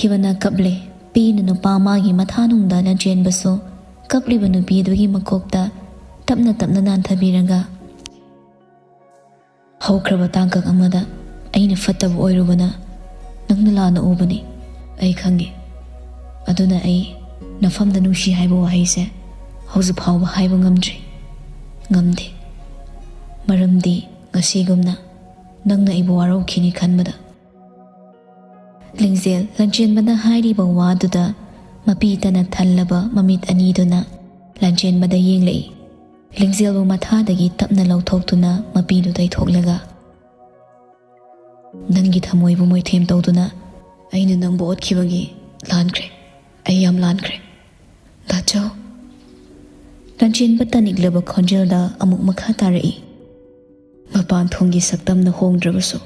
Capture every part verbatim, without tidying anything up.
ꯈꯤꯕꯅ ꯀꯞꯂꯦ꯫ ꯄꯦꯅ ꯅꯨꯄꯥ ꯃꯥꯒꯤ ꯃꯊꯥꯅꯨꯡꯗ ꯂꯟꯆꯦꯟꯕꯁꯨ ꯀꯞꯂꯤꯕ ꯅꯨꯄꯤꯗꯨꯒꯤ ꯃꯀꯣꯛꯇ ꯇꯞꯅ ꯇꯞꯅ ꯅꯥꯟꯊꯕꯤꯔꯒ, "ꯍꯧꯈ꯭ꯔꯕ ꯇꯥꯡꯀꯛ ꯑꯃꯗ ꯑꯩꯅ ꯐꯠꯇꯕ ꯑꯣꯏꯔꯨꯕꯅ ꯅꯪꯅ ꯂꯥꯟꯅ ꯎꯕꯅꯤ, ꯑꯩ ꯈꯪꯉꯤ꯫ ꯑꯗꯨꯅ ꯑꯩ ꯅꯐꯝꯗ ꯅꯨꯡꯁꯤ ꯍꯥꯏꯕ ꯋꯥꯍꯩꯁꯦ ꯍꯧꯖꯤꯛ ꯐꯥꯎꯕ ꯍꯥꯏꯕ ꯉꯝꯗ꯭ꯔꯤ, ꯉꯝꯗꯦ꯫ ꯃꯔꯝꯗꯤ ꯉꯁꯤꯒꯨꯝꯅ ꯅꯪꯅ ꯑꯩꯕꯨ ꯋꯥꯔꯧꯈꯤꯅꯤ ꯈꯟꯕꯗ꯫" ꯂꯤꯡꯖꯦꯜ ꯂꯟꯆꯦꯟꯕꯅ ꯍꯥꯏꯔꯤꯕ ꯋꯥꯗꯨꯗ ꯃꯄꯤ ꯇꯅ ꯊꯜꯂꯕ ꯃꯃꯤꯠ ꯑꯅꯤꯗꯨꯅ ꯂꯟꯆꯦꯟꯕꯗ ꯌꯦꯡꯂꯛꯏ꯫ ꯂꯤꯡꯖꯦꯜꯕꯨ ꯃꯊꯥꯗꯒꯤ ꯇꯞꯅ ꯂꯧꯊꯣꯛꯇꯨꯅ ꯃꯄꯤꯗꯨ ꯇꯩꯊꯣꯛꯂꯒ, "ꯅꯪꯒꯤ ꯊꯃꯣꯏꯕꯨ ꯃꯣꯏꯊꯦꯝ ꯇꯧꯗꯨꯅ ꯑꯩꯅ ꯅꯪꯕꯨ ꯑꯣꯠꯈꯤꯕꯒꯤ ꯂꯥꯟꯈ꯭ꯔꯦ꯫ ꯑꯩ ꯌꯥꯝ ꯂꯥꯟꯈ꯭ꯔꯦ, ꯗꯥꯆꯧ꯫" ꯂꯟꯆꯦꯟꯕ ꯇꯅꯤꯛꯂꯕ ꯈꯣꯟꯖꯦꯜꯗ ꯑꯃꯨꯛ ꯃꯈꯥ ꯇꯥꯔꯛꯏ, "ꯃꯄꯥꯟ ꯊꯣꯡꯒꯤ ꯁꯛꯇꯝꯅ ꯍꯣꯡꯗ꯭ꯔꯕꯁꯨ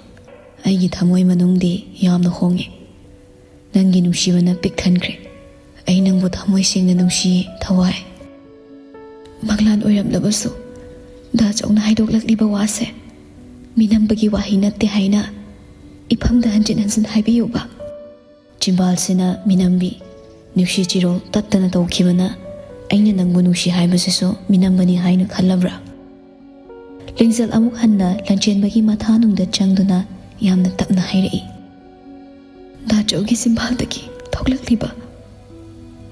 ꯑꯩꯒꯤ ꯊꯃꯣꯏ ꯃꯅꯨꯡꯗꯤ ꯌꯥꯝꯅ ꯍꯣꯡꯉꯦ꯫ ꯅꯪꯒꯤ ꯅꯨꯡꯁꯤꯕꯅ ꯄꯤꯛ ꯊꯟꯈ꯭ꯔꯦ꯫ ꯑꯩ ꯅꯪꯕꯨ ꯊꯃꯣꯏ ꯁꯦꯡꯅ ꯅꯨꯡꯁꯤꯌꯦ, ꯊꯋꯥꯏ꯫" ꯃꯪꯂꯥꯟ ꯑꯣꯏꯔꯝꯂꯕꯁꯨ ꯗꯥꯆꯧꯅ ꯍꯥꯏꯗꯣꯛꯂꯛꯂꯤꯕ ꯋꯥꯁꯦ ꯃꯤꯅꯝꯕꯒꯤ ꯋꯥꯍꯩ ꯅꯠꯇꯦ ꯍꯥꯏꯅ ꯏꯐꯝꯗ ꯍꯟꯖꯤꯟ ꯍꯟꯖꯤꯟ ꯍꯥꯏꯕꯤꯌꯨꯕ꯫ ꯆꯤꯝꯕꯥꯜꯁꯤꯅ ꯃꯤꯅꯝꯕꯤ꯫ ꯅꯨꯡꯁꯤ ꯆꯤꯔꯣꯜ ꯇꯠꯇꯅ ꯇꯧꯈꯤꯕꯅ ꯑꯩꯅ ꯅꯪꯕꯨ ꯅꯨꯡꯁꯤ ꯍꯥꯏꯕꯁꯤꯁꯨ ꯃꯤꯅꯝꯕꯅꯤ ꯍꯥꯏꯅ ꯈꯜꯂꯕ꯭ꯔꯥ? ꯂꯤꯡꯖꯦꯜ ꯑꯃꯨꯛ ꯍꯟꯅ ꯂꯟꯆꯦꯟꯕꯒꯤ ꯃꯊꯥꯅꯨꯡꯗ ꯆꯪꯗꯨꯅ ꯌꯥꯝꯅ ꯇꯞꯅ ꯍꯥꯏꯔꯛꯏ, "ꯗꯥꯆꯧꯒꯤ ꯆꯤꯝꯕꯥꯜꯗꯒꯤ ꯊꯣꯛꯂꯛꯂꯤꯕ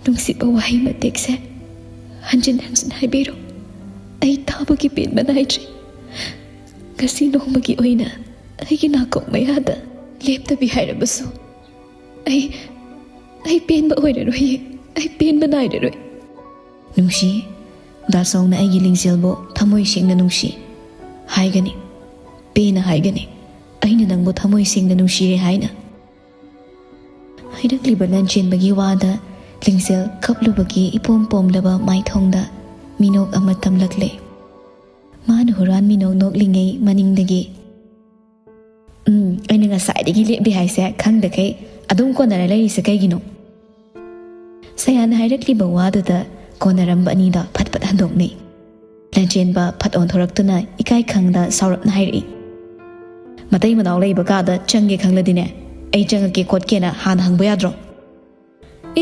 ꯅꯨꯡꯁꯤꯕ ꯋꯥꯍꯩ ꯃꯇꯦꯛꯁꯦ ꯍꯟꯖꯤꯟ ꯍꯟꯖꯤꯟ ꯍꯥꯏꯕꯤꯔꯣ꯫ ꯑꯩ ꯇꯥꯕꯒꯤ ꯄꯦꯟꯕ ꯅꯥꯏꯗ꯭ꯔꯦ꯫ ꯉꯁꯤ ꯅꯣꯡꯃꯒꯤ ꯑꯣꯏꯅ ꯑꯩꯒꯤ ꯅꯥꯀꯣꯡ ꯃꯌꯥꯗ ꯂꯦꯞꯇꯕꯤ ꯍꯥꯏꯔꯕꯁꯨ ꯑꯩ, ꯑꯩ ꯄꯦꯟꯕ ꯑꯣꯏꯔꯔꯣꯏꯌꯦ꯫ ꯑꯩ ꯄꯦꯟꯕ ꯅꯥꯏꯔꯔꯣꯏ꯫" "ꯅꯨꯡꯁꯤ, ꯗꯥꯆꯧꯅ ꯑꯩꯒꯤ ꯂꯤꯡꯖꯦꯜꯕꯨ ꯊꯃꯣꯏ ꯁꯦꯡꯅ ꯅꯨꯡꯁꯤ ꯍꯥꯏꯒꯅꯤ, ꯄꯦꯟꯅ ꯍꯥꯏꯒꯅꯤ, ꯑꯩꯅ ꯅꯪꯕꯨ ꯊꯃꯣꯏ ꯁꯦꯡꯅ ꯅꯨꯡꯁꯤꯔꯦ ꯍꯥꯏꯅ꯫" ꯍꯥꯏꯔꯛꯂꯤꯕ ꯂꯟꯆꯦꯟꯕꯒꯤ ꯋꯥꯗ ꯂꯤꯡꯖꯦꯜ ꯀꯞꯂꯨꯕꯒꯤ ꯏꯄꯣꯝ ꯄꯣꯝꯂꯕ ꯃꯥꯏꯊꯣꯡꯗ ꯃꯤꯅꯣꯛ ꯑꯃ ꯇꯝꯂꯛꯂꯦ꯫ ꯃꯥꯅ ꯍꯨꯔꯥꯟ ꯃꯤꯅꯣꯛ ꯅꯣꯛꯂꯤꯉꯩ ꯃꯅꯤꯡꯗꯒꯤ, "ꯎꯝ, ꯑꯩꯅ ꯉꯁꯥꯏꯗꯒꯤ ꯂꯦꯞꯂꯤ ꯍꯥꯏꯁꯦ ꯈꯪꯗꯈꯩ ꯑꯗꯨꯝ ꯀꯣꯟꯅꯔ ꯂꯩꯔꯤꯁꯦ ꯀꯩꯒꯤꯅꯣ?" ꯁꯌꯥꯅ ꯍꯥꯏꯔꯛꯂꯤꯕ ꯋꯥꯗꯨꯗ ꯀꯣꯟꯅꯔꯝꯕ ꯑꯅꯤꯗ ꯐꯠ ꯐꯠ ꯍꯟꯗꯣꯛꯅꯩ꯫ ꯂꯟꯆꯦꯟꯕ ꯐꯠ ꯑꯣꯟꯊꯣꯔꯛꯇꯨꯅ ꯏꯀꯥꯏ ꯈꯪꯗ ꯁꯥꯎꯔꯞꯅ ꯍꯥꯏꯔꯛꯏ, "ꯃꯇꯩ ꯃꯅꯥꯎ ꯂꯩꯕ ꯀꯥꯗ ꯆꯪꯒꯦ ꯈꯪꯂꯗꯤꯅꯦ, ꯑꯩ ꯆꯪꯉꯛꯀꯦ ꯈꯣꯠꯀꯦꯅ ꯍꯥꯟꯅ ꯍꯪꯕ ꯌꯥꯗ꯭ꯔꯣ?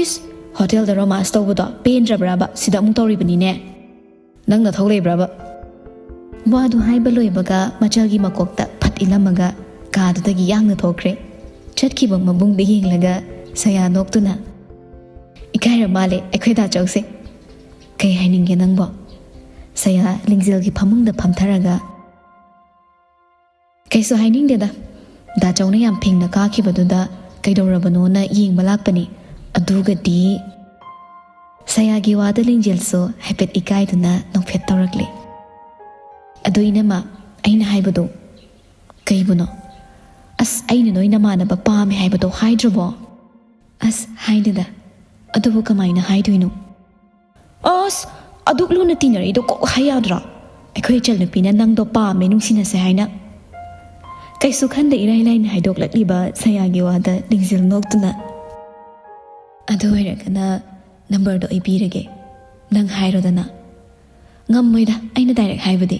ꯏꯁ, ꯍꯣꯇꯦꯜꯗ ꯔꯣꯃꯥꯟꯁ ꯇꯧꯕꯗꯣ ꯄꯦꯟꯗ꯭ꯔꯕ꯭ꯔꯕ? ꯁꯤꯗ ꯑꯃꯨꯛ ꯇꯧꯔꯤꯕꯅꯤꯅꯦ꯫ ꯅꯪ ꯅꯊꯧ ꯂꯩꯕ꯭ꯔꯕ? ꯋꯥꯗꯨ ꯍꯥꯏꯕ ꯂꯣꯏꯕꯒ ꯃꯆꯜꯒꯤ ꯃꯀꯣꯛꯇ ꯐꯠ ꯏꯜꯂꯝꯃꯒ ꯀꯥꯗꯨꯗꯒꯤ ꯌꯥꯡꯅ ꯊꯣꯛꯈ꯭ꯔꯦ꯫ ꯆꯠꯈꯤꯕ ꯃꯕꯨꯡꯗ ꯌꯦꯡꯂꯒ ꯁꯌꯥ ꯅꯣꯛꯇꯨꯅ, "ꯏꯀꯥꯏꯔ ꯃꯥꯜꯂꯦ ꯑꯩꯈꯣꯏ ꯗꯥꯆꯧꯁꯦ꯫ ꯀꯩ ꯍꯥꯏꯅꯤꯡꯒꯦ ꯅꯪꯕꯣ?" ꯁꯌꯥ ꯂꯤꯡꯖꯦꯜꯒꯤ ꯐꯃꯨꯡꯗ ꯐꯝꯊꯔꯒ, "ꯀꯩꯁꯨ ꯍꯥꯏꯅꯤꯡꯗꯦꯗ꯫ ꯗꯥꯆꯧꯅ ꯌꯥꯝ ꯐꯤꯡꯅ ꯀꯥꯈꯤꯕꯗꯨꯗ ꯀꯩꯗꯧꯔꯕꯅꯣꯅ ꯌꯦꯡꯕ ꯂꯥꯛꯄꯅꯤ꯫ ꯑꯗꯨꯒꯗꯤ," ꯁꯌꯥꯒꯤ ꯋꯥꯗ ꯂꯤꯡꯖꯦꯜꯁꯨ ꯍꯥꯏꯐꯦꯠ ꯏꯀꯥꯏꯗꯨꯅ ꯅꯣꯛꯐꯦꯠ ꯇꯧꯔꯛꯂꯦ꯫ "ꯑꯗꯨ ꯏꯅꯝꯃ, ꯑꯩꯅ ꯍꯥꯏꯕꯗꯣ," "ꯀꯩꯕꯨꯅꯣ?" "ꯑꯁ, ꯑꯩꯅ ꯅꯣꯏ ꯅꯃꯥꯟꯅꯕ ꯄꯥꯝꯃꯦ ꯍꯥꯏꯕꯗꯣ ꯍꯥꯏꯗ꯭ꯔꯕꯣ?" "ꯑꯁ, ꯍꯥꯏꯗꯦꯗ꯫ ꯑꯗꯨꯕꯨ ꯀꯃꯥꯏꯅ ꯍꯥꯏꯗꯣꯏꯅꯣ?" "ꯑꯁ, ꯑꯗꯨꯛ ꯂꯨꯅ ꯇꯤꯟꯅꯔꯤꯗꯣ ꯀꯣꯛ ꯍꯥꯏ ꯌꯥꯗ꯭ꯔꯣ? ꯑꯩꯈꯣꯏ ꯏꯆꯜꯅꯨꯄꯤꯅ ꯅꯪꯗꯣ ꯄꯥꯝꯃꯦ, ꯅꯨꯡꯁꯤꯅꯁꯦ ꯍꯥꯏꯅ꯫" ꯀꯩꯁꯨ ꯈꯟꯗ ꯏꯔꯥꯏ ꯂꯥꯏꯅ ꯍꯥꯏꯗꯣꯛꯂꯛꯂꯤꯕ ꯁꯌꯥꯒꯤ ꯋꯥꯗ ꯂꯤꯡꯖꯦꯜ ꯅꯣꯛꯇꯨꯅ, "ꯑꯗꯨ ꯑꯣꯏꯔꯒꯅ ꯅꯝꯕꯔꯗꯣ ꯑꯩ ꯄꯤꯔꯒꯦ, ꯅꯪ ꯍꯥꯏꯔꯣꯗꯅ꯫" "ꯉꯝꯃꯣꯏꯗ, ꯑꯩꯅ ꯗꯥꯏꯔꯦꯛ ꯍꯥꯏꯕꯗꯤ꯫"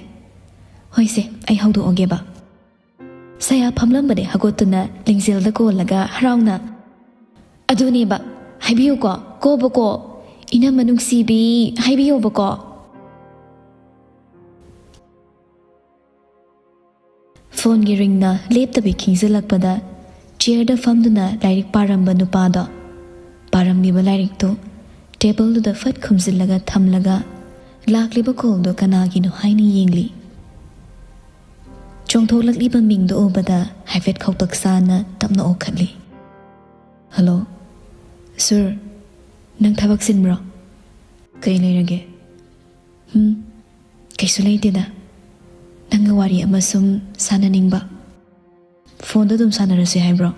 "ꯍꯣꯏꯁꯦ, ꯑꯩ ꯍꯧꯗꯣꯛꯑꯒꯦꯕ꯫" ꯁꯌꯥ ꯐꯝꯂꯝꯕꯗꯩ ꯍꯧꯒꯠꯇꯨꯅ ꯂꯤꯡꯖꯦꯜꯗ ꯀꯣꯜꯂꯒ ꯍꯔꯥꯎꯅ, "ꯑꯗꯨꯅꯦꯕ, ꯍꯥꯏꯕꯤꯌꯨꯀꯣ, ꯀꯣꯕꯀꯣ, ꯏꯅꯝꯃ ꯅꯨꯡꯁꯤꯕꯤ, ꯍꯥꯏꯕꯤꯌꯣꯕꯀꯣ꯫" ꯐꯣꯟꯒꯤ ꯔꯤꯡꯅ ꯂꯦꯞꯇꯕꯤ ꯈꯤꯡꯖꯤꯜꯂꯛꯄꯗ ꯆꯤꯌꯔꯗ ꯐꯝꯗꯨꯅ ꯂꯥꯏꯔꯤꯛ ꯄꯥꯔꯝꯕ ꯅꯨꯄꯥꯗꯣ ꯄꯥꯔꯝꯂꯤꯕ ꯂꯥꯏꯔꯤꯛꯇꯨ ꯇꯦꯕꯜꯗꯨꯗ ꯐꯠ ꯈꯨꯝꯖꯤꯜꯂꯒ ꯊꯝꯂꯒ ꯂꯥꯛꯂꯤꯕ ꯀꯣꯜꯗꯣ ꯀꯅꯥꯒꯤꯅꯣ ꯍꯥꯏꯅ ꯌꯦꯡꯂꯤ꯫ ꯆꯣꯡꯊꯣꯛꯂꯛꯂꯤꯕ ꯃꯤꯡꯗꯨ ꯎꯕꯗ ꯍꯥꯏꯐꯦꯠ ꯈꯧꯇꯛ ꯆꯥꯅ ꯇꯞꯅ ꯑꯣꯟꯈꯠꯂꯤ꯫ "ꯍꯜꯂꯣ, ꯁꯨꯔ, ꯅꯪ ꯊꯕꯛ ꯆꯤꯟꯕ꯭ꯔꯣ?" "ꯀꯩ ꯂꯩꯔꯒꯦ?" "ꯍꯝ, ꯀꯩꯁꯨ ꯂꯩꯇꯦꯗ꯫ ꯅꯪꯒ ꯋꯥꯔꯤ ꯑꯃ ꯁꯨꯝ ꯁꯥꯟꯅꯅꯤꯡꯕ꯫ ꯐꯣꯟꯗ ꯑꯗꯨꯝ ꯁꯥꯟꯅꯔꯁꯦ ꯍꯥꯏꯕ꯭ꯔꯣ?"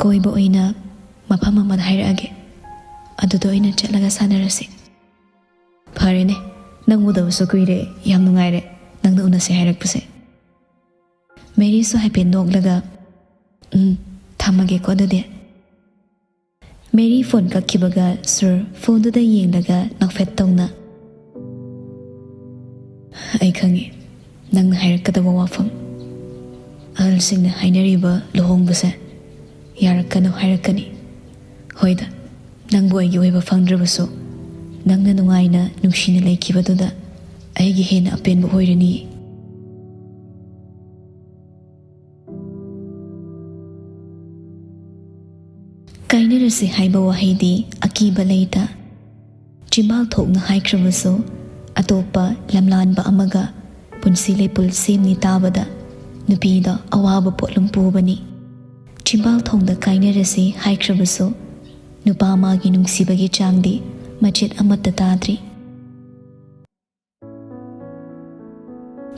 "ꯀꯣꯏꯕ ꯑꯣꯏꯅ ꯃꯐꯝ ꯑꯃꯗ ꯍꯥꯏꯔꯛꯑꯒꯦ, ꯑꯗꯨꯗ ꯑꯣꯏꯅ ꯆꯠꯂꯒ ꯁꯥꯟꯅꯔꯁꯦ꯫" "ꯐꯔꯦꯅꯦ, ꯅꯪ ꯎꯗꯕꯁꯨ ꯀꯨꯏꯔꯦ, ꯌꯥꯝ ꯅꯨꯡꯉꯥꯏꯔꯦ ꯅꯪꯅ ꯎꯅꯁꯦ ꯍꯥꯏꯔꯛꯄꯁꯦ꯫" ꯃꯦꯔꯤꯁꯨ ꯍꯥꯏꯐꯦꯠ ꯅꯣꯛꯂꯒ, "ꯎꯝ, ꯊꯝꯃꯒꯦꯀꯣ ꯑꯗꯨꯗꯤ꯫" ꯃꯦꯔꯤ ꯐꯣꯟ ꯀꯛꯈꯤꯕꯒ ꯁꯨꯔ ꯐꯣꯟꯗꯨꯗ ꯌꯦꯡꯂꯒ ꯅꯣꯛꯐꯦꯠ ꯇꯧꯅ, "ꯑꯩ ꯈꯪꯉꯤ ꯅꯪꯅ ꯍꯥꯏꯔꯛꯀꯗꯕ ꯋꯥꯐꯝ꯫ ꯑꯍꯜꯁꯤꯡꯅ ꯍꯥꯏꯅꯔꯤꯕ ꯂꯨꯍꯣꯡꯕꯁꯦ ꯌꯥꯔꯛꯀꯅꯨ ꯍꯥꯏꯔꯛꯀꯅꯤ꯫ ꯍꯣꯏꯗ, ꯅꯪꯕꯨ ꯑꯩꯒꯤ ꯑꯣꯏꯕ ꯐꯪꯗ꯭ꯔꯕꯁꯨ, ꯅꯪꯅ ꯅꯨꯡꯉꯥꯏꯅ ꯅꯨꯡꯁꯤꯅ ꯂꯩꯈꯤꯕꯗꯨꯗ ꯑꯩꯒꯤ ꯍꯦꯟꯅ ꯑꯄꯦꯟꯕ ꯑꯣꯏꯔꯅꯤ꯫ ꯀꯥꯏꯅꯔꯁꯤ ꯍꯥꯏꯕ ꯋꯥꯍꯩꯗꯤ ꯑꯀꯤꯕ ꯂꯩꯇ, ꯆꯤꯝꯕꯥꯜ ꯊꯣꯛꯅ ꯍꯥꯏꯈ꯭ꯔꯕꯁꯨ, ꯑꯇꯣꯞꯄ ꯂꯝꯂꯥꯟꯕ ꯑꯃꯒ ꯄꯨꯟꯁꯤ ꯂꯩꯄꯨꯜ ꯁꯦꯝꯅꯤ ꯇꯥꯕꯗ ꯅꯨꯄꯤꯗ ꯑꯋꯥꯕ ꯄꯣꯠꯂꯨꯝ ꯄꯨꯕꯅꯤ꯫ ꯆꯤꯝꯕꯥꯜ ꯊꯣꯡꯗ ꯀꯥꯏꯅꯔꯁꯤ ꯍꯥꯏꯈ꯭ꯔꯕꯁꯨ, ꯅꯨꯄꯥ ꯃꯥꯒꯤ ꯅꯨꯡꯁꯤꯕꯒꯤ ꯆꯥꯡꯗꯤ ꯃꯆꯦꯠ ꯑꯃꯠꯇ ꯇꯥꯗ꯭ꯔꯤ꯫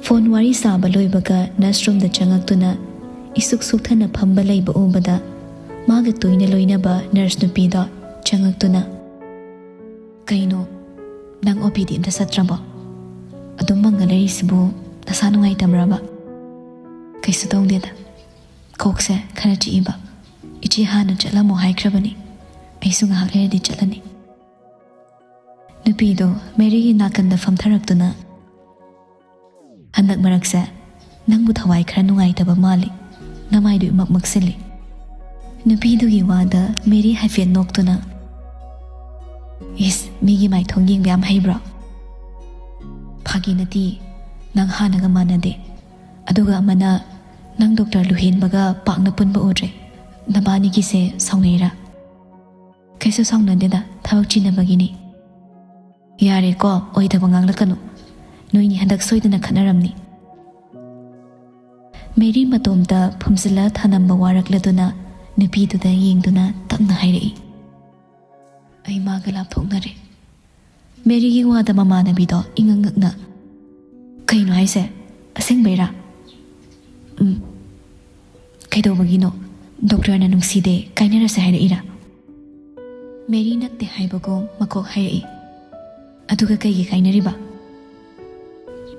ꯐꯣꯟ ꯋꯥꯔꯤ ꯁꯥꯕ ꯂꯣꯏꯕꯒ ꯅꯔꯁ ꯔꯨꯝꯗ ꯆꯪꯉꯛꯇꯨꯅ ꯏꯁꯨꯛ ꯁꯨꯛꯊꯅ ꯐꯝꯕ ꯂꯩꯕ ꯎꯕꯗ, ꯃꯥꯒ ꯇꯣꯏꯅ ꯂꯣꯏꯅꯕ ꯅꯔꯁ ꯅꯨꯄꯤꯗꯣ ꯆꯪꯉꯛꯇꯨꯅ, "ꯀꯩꯅꯣ, ꯅꯪ ꯑꯣ ꯄꯤ ꯗꯤ ꯑꯝꯇ ꯆꯠꯇ꯭ꯔꯕꯣ? ꯑꯗꯨꯝ ꯃꯪꯉ ꯂꯩꯔꯤꯁꯤꯕꯨ ꯅꯁꯥ ꯅꯨꯡꯉꯥꯏꯇꯕ꯭ꯔꯕ?" "ꯀꯩꯁꯨ ꯇꯧꯗꯦꯗ, ꯀꯣꯛꯁꯦ ꯈꯔ ꯆꯤꯛꯏꯕ꯫ ꯏꯆꯦ ꯍꯥꯟꯅ ꯆꯠꯂꯝꯃꯣ ꯍꯥꯏꯈ꯭ꯔꯕꯅꯤ, ꯑꯩꯁꯨ ꯉꯥꯏꯍꯥꯛ ꯂꯩꯔꯗꯤ ꯆꯠꯂꯅꯤ꯫" ꯅꯨꯄꯤꯗꯣ ꯃꯦꯔꯤꯒꯤ ꯅꯥꯀꯟꯗ ꯐꯝꯊꯔꯛꯇꯨꯅ, "ꯍꯟꯗꯛ ꯃꯔꯛꯁꯦ ꯅꯪꯕꯨ ꯊꯋꯥꯏ ꯈꯔ ꯅꯨꯡꯉꯥꯏꯇꯕ ꯃꯥꯜꯂꯤ, ꯅꯃꯥꯏꯗꯨ ꯏꯃꯛ ꯃꯛꯁꯤꯜꯂꯤ꯫" ꯅꯨꯄꯤꯗꯨꯒꯤ ꯋꯥꯗ ꯃꯦꯔꯤ ꯍꯥꯏꯐꯦꯠ ꯅꯣꯛꯇꯨꯅ, "ꯏꯁ, ꯃꯤꯒꯤ ꯃꯥꯏꯊꯣꯡ ꯌꯦꯡꯕ ꯌꯥꯝ ꯍꯩꯕ꯭ꯔꯣ?" "ꯐꯥꯒꯤ ꯅꯠꯇꯦ, ꯅꯪ ꯍꯥꯟꯅꯒ ꯃꯥꯟꯅꯗꯦ꯫ ꯑꯗꯨꯒ ꯑꯃꯅ, ꯅꯪ ꯗꯣꯛꯇꯔ ꯂꯨꯍꯦꯟꯕꯒ ꯄꯥꯛꯅ ꯄꯨꯟꯕ ꯎꯗ꯭ꯔꯦ, ꯅꯕꯥꯅꯤꯒꯤꯁꯦ ꯁꯥꯎꯅꯩꯔꯥ?" "ꯀꯩꯁꯨ ꯁꯥꯎꯅꯗꯦꯗ, ꯊꯕꯛ ꯆꯤꯟꯅꯕꯒꯤꯅꯤ꯫" "ꯌꯥꯔꯦꯀꯣ, ꯑꯣꯏꯗꯕ ꯉꯥꯡꯂꯛꯀꯅꯨ꯫ ꯅꯣꯏꯅꯤ ꯍꯟꯗꯛ ꯁꯣꯏꯗꯅ ꯈꯠꯅꯔꯝꯅꯤ꯫" ꯃꯦꯔꯤ ꯃꯇꯣꯝꯇ ꯐꯨꯝꯖꯤꯜꯂ ꯊꯅꯝꯕ ꯋꯥꯔꯛꯂꯗꯨꯅ ꯅꯨꯄꯤꯗꯨꯗ ꯌꯦꯡꯗꯨꯅ ꯇꯞꯅ ꯍꯥꯏꯔꯛꯏ, "ꯑꯩ ꯃꯥꯒ ꯂꯥꯞꯊꯣꯛꯅꯔꯦ꯫" ꯃꯦꯔꯤꯒꯤ ꯋꯥꯗ ꯃꯃꯥꯟꯅꯕꯤꯗꯣ ꯏꯉꯛ ꯉꯛꯅ, "ꯀꯩꯅꯣ ꯍꯥꯏꯁꯦ? ꯑꯁꯦꯡꯕꯩꯔꯥ?" "ꯎꯝ꯫ ꯀꯩꯗꯧꯕꯒꯤꯅꯣ? ꯗꯣꯛꯇꯔꯅ ꯅꯨꯡꯁꯤꯗꯦ, ꯀꯥꯏꯅꯔꯁꯦ ꯍꯥꯏꯔꯛꯏꯔꯥ?" ꯃꯦꯔꯤ ꯅꯠꯇꯦ ꯍꯥꯏꯕꯒꯨꯝ ꯃꯀꯣꯛ ꯍꯥꯏꯔꯛꯏ꯫ "ꯑꯗꯨꯒ ꯀꯩꯒꯤ ꯀꯥꯏꯅꯔꯤꯕ?"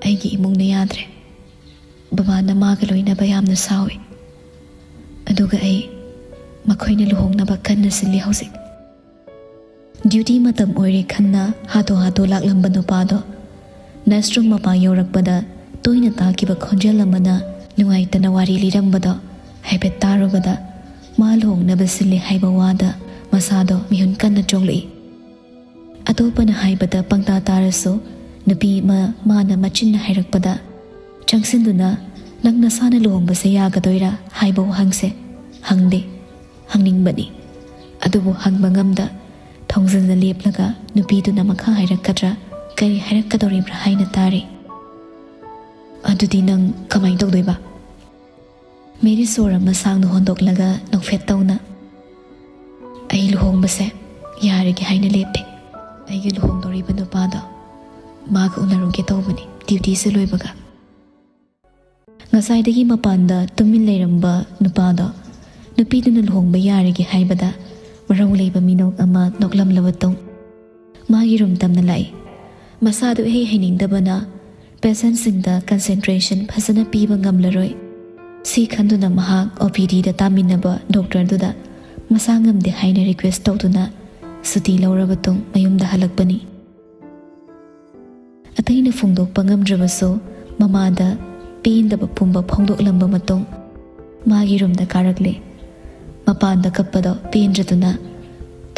"ꯑꯩꯒꯤ ꯏꯃꯨꯡꯅ ꯌꯥꯗ꯭ꯔꯦ꯫ ꯕꯕꯥꯅ ꯃꯥꯒ ꯂꯣꯏꯅꯕ ꯌꯥꯝꯅ ꯁꯥꯎꯏ꯫ ꯑꯗꯨꯒ ꯑꯩ ꯃꯈꯣꯏꯅ ꯂꯨꯍꯣꯡꯅꯕ ꯀꯟꯅ ꯁꯤꯜꯂꯤ ꯍꯧꯖꯤꯛ꯫" ꯗ꯭ꯌꯨꯇꯤ ꯃꯇꯝ ꯑꯣꯏꯔꯦ ꯈꯟꯅ ꯍꯥꯊꯨ ꯍꯥꯊꯨ ꯂꯥꯛꯂꯝꯕ ꯅꯨꯄꯥꯗꯣ ꯅꯔꯁ ꯔꯨꯝ ꯃꯄꯥ ꯌꯧꯔꯛꯄꯗ ꯇꯣꯏꯅ ꯇꯥꯈꯤꯕ ꯈꯣꯟꯖꯦꯜ ꯑꯃꯅ ꯅꯨꯡꯉꯥꯏꯇꯅ ꯋꯥꯔꯤ ꯂꯤꯔꯝꯕꯗꯣ ꯍꯥꯏꯐꯦꯠ ꯇꯥꯔꯨꯕꯗ ꯃꯥ ꯂꯨꯍꯣꯡꯅꯕ ꯁꯤꯜꯂꯤ ꯍꯥꯏꯕ ꯋꯥꯗ ꯃꯁꯥꯗꯣ ꯃꯤꯍꯨꯟ ꯀꯟꯅ ꯆꯣꯛꯂꯛꯏ꯫ ꯑꯇꯣꯞꯄꯅ ꯍꯥꯏꯕꯗ ꯄꯪꯇꯥ ꯇꯥꯔꯁꯨ, ꯅꯨꯄꯤ ꯑꯃ ꯃꯥꯅ ꯃꯆꯤꯟꯅ ꯍꯥꯏꯔꯛꯄꯗ ꯆꯪꯁꯤꯟꯗꯨꯅ, "ꯅꯪ ꯅꯁꯥꯅ ꯂꯨꯍꯣꯡꯕꯁꯦ ꯌꯥꯒꯗꯣꯏꯔꯥ?" ꯍꯥꯏꯕ ꯋꯥꯍꯪꯁꯦ ꯍꯪꯗꯦ꯫ ꯍꯪꯅꯤꯡꯕꯅꯤ, ꯑꯗꯨꯕꯨ ꯍꯪꯕ ꯉꯝꯗ ꯊꯣꯡꯖꯤꯜꯗ ꯂꯦꯞꯂꯒ ꯅꯨꯄꯤꯗꯨꯅ ꯃꯈꯥ ꯍꯥꯏꯔꯛꯀꯗ꯭ꯔꯥ, ꯀꯔꯤ ꯍꯥꯏꯔꯛꯀꯗꯧꯔꯤꯕ꯭ꯔꯥ ꯍꯥꯏꯅ ꯇꯥꯔꯤ꯫ "ꯑꯗꯨꯗꯤ ꯅꯪ ꯀꯃꯥꯏꯅ ꯇꯧꯗꯣꯏꯕ?" ꯃꯦꯔꯤ ꯁꯣꯔ ꯑꯃ ꯁꯥꯡꯅ ꯍꯣꯟꯗꯣꯛꯂꯒ ꯅꯣꯛꯐꯦꯠ ꯇꯧꯅ, "ꯑꯩ ꯂꯨꯍꯣꯡꯕꯁꯦ ꯌꯥꯔꯒꯦ ꯍꯥꯏꯅ ꯂꯦꯞꯄꯦ꯫ ꯑꯩꯒ ꯂꯨꯍꯣꯡꯗꯧꯔꯤꯕ ꯅꯨꯄꯥꯗꯣ ꯃꯥꯒ ꯎꯅꯔꯨꯒꯦ ꯇꯧꯕꯅꯤ, ꯗ꯭ꯌꯨꯇꯤꯁꯦ ꯂꯣꯏꯕꯒ꯫" ꯉꯁꯥꯏꯗꯒꯤ ꯃꯄꯥꯟꯗ ꯇꯨꯃꯤꯟ ꯂꯩꯔꯝꯕ ꯅꯨꯄꯥꯗꯣ ꯅꯨꯄꯤꯗꯨꯅ ꯂꯨꯍꯣꯡꯕ ꯌꯥꯔꯒꯦ ꯍꯥꯏꯕꯗ ꯃꯔꯧ ꯂꯩꯕ ꯃꯤꯅꯣꯛ ꯑꯃ ꯅꯣꯛꯂꯝꯂꯕ ꯇꯨꯡ, ꯃꯥꯒꯤ ꯔꯨꯝ ꯇꯝꯅ ꯂꯥꯛꯏ꯫ ꯃꯁꯥꯗꯨ ꯏꯍꯩ ꯍꯩꯅꯤꯡꯗꯕꯅ ꯄꯦꯁꯦꯟꯁꯤꯡꯗ ꯀꯟꯁꯦꯟꯇ꯭ꯔꯦꯁꯟ ꯐꯖꯅ ꯄꯤꯕ ꯉꯝꯂꯔꯣꯏ꯫ ꯁꯤ ꯈꯟꯗꯨꯅ ꯃꯍꯥꯛ ꯑꯣ ꯄꯤ ꯗꯤꯗ ꯇꯥꯃꯤꯟꯅꯕ ꯗꯣꯛꯇꯔꯗꯨꯗ ꯃꯁꯥ ꯉꯝꯗꯦ ꯍꯥꯏꯅ ꯔꯤꯀ꯭ꯋꯦꯁ ꯇꯧꯗꯨꯅ ꯁꯨꯇꯤ ꯂꯧꯔꯕ ꯇꯨꯡ ꯃꯌꯨꯝꯗ ꯍꯜꯂꯛꯄꯅꯤ꯫ ꯑꯇꯩꯅ ꯐꯣꯡꯗꯣꯛꯄ ꯉꯝꯗ꯭ꯔꯕꯁꯨ, ꯃꯃꯥꯗ ꯄꯦꯟꯗꯕ ꯄꯨꯝꯕ ꯐꯣꯡꯗꯣꯛꯂꯝꯕ ꯃꯇꯨꯡ ꯃꯥꯒꯤ ꯔꯨꯝꯗ ꯀꯥꯔꯛꯂꯦ꯫ ꯃꯄꯥꯟꯗ ꯀꯞꯄꯗꯣ ꯄꯦꯟꯗ꯭ꯔꯗꯨꯅ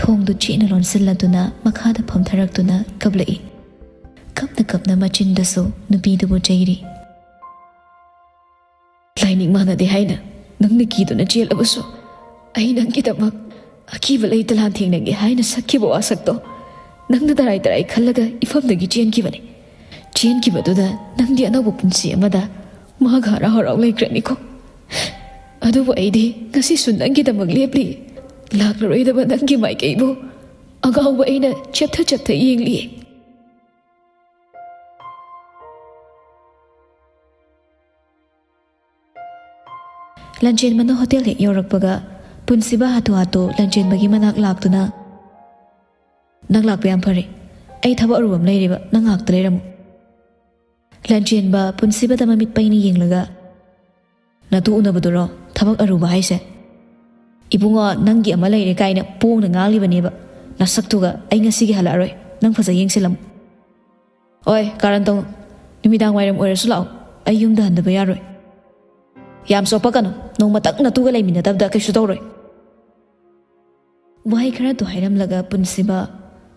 ꯊꯣꯡꯗꯨ ꯆꯦꯠꯅ ꯂꯣꯟꯁꯤꯜꯂꯗꯨꯅ ꯃꯈꯥꯗ ꯐꯝꯊꯔꯛꯇꯨꯅ ꯀꯞꯂꯛꯏ꯫ ꯀꯞꯅ ꯀꯞꯅ ꯃꯆꯤꯟꯗꯁꯨ ꯅꯨꯄꯤꯗꯨꯕꯨ ꯆꯩꯔꯤ꯫ "ꯂꯥꯏꯅꯤꯡ ꯃꯥꯟꯅꯗꯦ ꯍꯥꯏꯅ ꯅꯪꯅ ꯀꯤꯗꯨꯅ ꯆꯦꯜꯂꯕꯁꯨ, ꯑꯩ ꯅꯪꯒꯤꯗꯃꯛ ꯑꯀꯤꯕ ꯂꯩꯇ ꯂꯥꯟꯊꯦꯡꯅꯒꯦ ꯍꯥꯏꯅ ꯁꯛꯈꯤꯕ ꯋꯥꯁꯛꯇꯣ ꯅꯪꯅ ꯇꯔꯥꯏ ꯇꯔꯥꯏ ꯈꯜꯂꯒ ꯏꯐꯝꯗꯒꯤ ꯆꯦꯟꯈꯤꯕꯅꯤ꯫ ꯆꯦꯟꯈꯤꯕꯗꯨꯗ ꯅꯪꯗꯤ ꯑꯅꯧꯕ ꯄꯨꯟꯁꯤ ꯑꯃꯗ ꯃꯍꯥꯛ ꯍꯔꯥꯎ ꯍꯔꯥꯎ ꯂꯩꯈ꯭ꯔꯅꯤꯀꯣ꯫ ꯑꯗꯨꯕꯨ ꯑꯩꯗꯤ ꯉꯁꯤꯁꯨ ꯅꯪꯒꯤꯗꯃꯛ ꯂꯦꯞꯂꯤ꯫ ꯂꯥꯛꯂꯔꯣꯏꯗꯕ ꯅꯪꯒꯤ ꯃꯥꯏꯀꯩꯕꯨ ꯑꯉꯥꯎꯕ ꯑꯩꯅ ꯆꯦꯞꯊ ꯆꯦꯞꯊ ꯌꯦꯡꯂꯤ꯫" ꯂꯟꯆꯦꯟꯕꯅ ꯍꯣꯇꯦꯜ ꯍꯦꯛ ꯌꯧꯔꯛꯄꯒ ꯄꯨꯟꯁꯤꯕ ꯍꯥꯊꯨ ꯍꯥꯊꯨ ꯂꯟꯆꯦꯟꯕꯒꯤ ꯃꯅꯥꯛ ꯂꯥꯛꯇꯨꯅ, "ꯅꯪ ꯂꯥꯛꯄ ꯌꯥꯝ ꯐꯔꯦ꯫ ꯑꯩ ꯊꯕꯛ ꯑꯔꯨꯕ ꯑꯃ ꯂꯩꯔꯦꯕ, ꯅꯪ ꯉꯥꯏꯍꯥꯛꯇ ꯂꯩꯔꯝꯃꯨ꯫" ꯂꯟꯆꯦꯟꯕ ꯄꯨꯟꯁꯤꯕꯗ ꯃꯃꯤꯠ ꯄꯩꯅ ꯌꯦꯡꯂꯒ, "ꯅꯇꯨ ꯎꯅꯕꯗꯨꯔꯣ ꯊꯕꯛ ꯑꯔꯨꯕ ꯍꯥꯏꯁꯦ? ꯏꯕꯨꯡꯉꯣ, ꯅꯪꯒꯤ ꯑꯃ ꯂꯩꯔꯦ ꯀꯥꯏꯅ ꯄꯣꯡꯅ ꯉꯥꯡꯂꯤꯕꯅꯦꯕ꯫ ꯅꯁꯛꯇꯨꯒ ꯑꯩ ꯉꯁꯤꯒꯤ ꯍꯜꯂꯛꯑꯔꯣꯏ꯫ ꯅꯪ ꯐꯖ ꯌꯦꯡꯁꯤꯜꯂꯝꯃꯨ꯫" "ꯑꯣꯏ, ꯀꯥꯔꯟ ꯇꯧꯅꯨ꯫ ꯅꯨꯃꯤꯗꯥꯡ ꯋꯥꯏꯔꯝ ꯑꯣꯏꯔꯁꯨ ꯂꯥꯛꯑꯣ꯫ ꯑꯩ ꯌꯨꯝꯗ ꯍꯟꯗꯕ ꯌꯥꯔꯣꯏ꯫" "ꯌꯥꯝ ꯆꯣꯞꯄꯛꯀꯅꯨ꯫ ꯅꯣꯡꯃꯇꯪ ꯅꯇꯨꯒ ꯂꯩꯃꯤꯟꯅꯗꯕꯗ ꯀꯩꯁꯨ ꯇꯧꯔꯣꯏ꯫ ꯋꯥꯍꯩ ꯈꯔꯗꯨ ꯍꯥꯏꯔꯝꯂꯒ ꯄꯨꯟꯁꯤꯕ